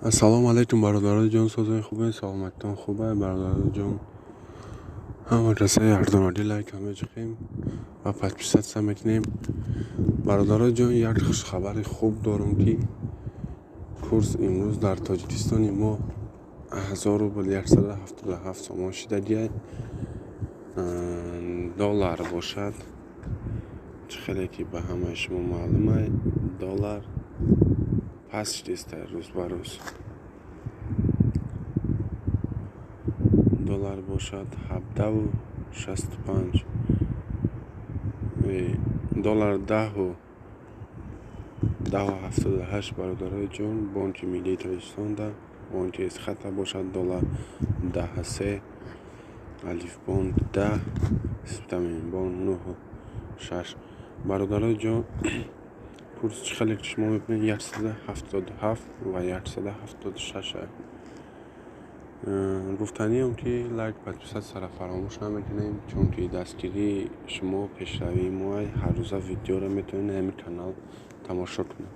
Ассалому алайкум, бародарони ҷон, созои хубе, саломатитон хубе, бародарони ҷон. Ҳама касаи ҳардонадӣ лайка мечиқем ва подписаться мекунем. Бародарони ҷон, як хушхабари хуб дорам, ки курс имрӯз дар Тоҷикистони мо 1000 рубл 177 сомон шидагиай. Доллар бошад, чӣ хеле ки ба ҳамаи шумо маълумай, доллар паст шудааст рӯз ба рӯз. Доллар бошад 17,65, доллар 10,78, бародарои ҷон. Бонки Миллии Тоҷикистонда, бонки Эсхата бошад доллар 10,3, Алифбонк 10, Септаминбонк 9,6. Бародарои ҷон, курс чӣ хеле ки шумо мебинед, 177 ва 176. Гуфтаниам, ки лайк, подписаться ро фаромӯш намекунем, чунки дастгирии шумо пешравии моай. Ҳаррӯза видеоро метавонед ҳамин канал тамошо кунед.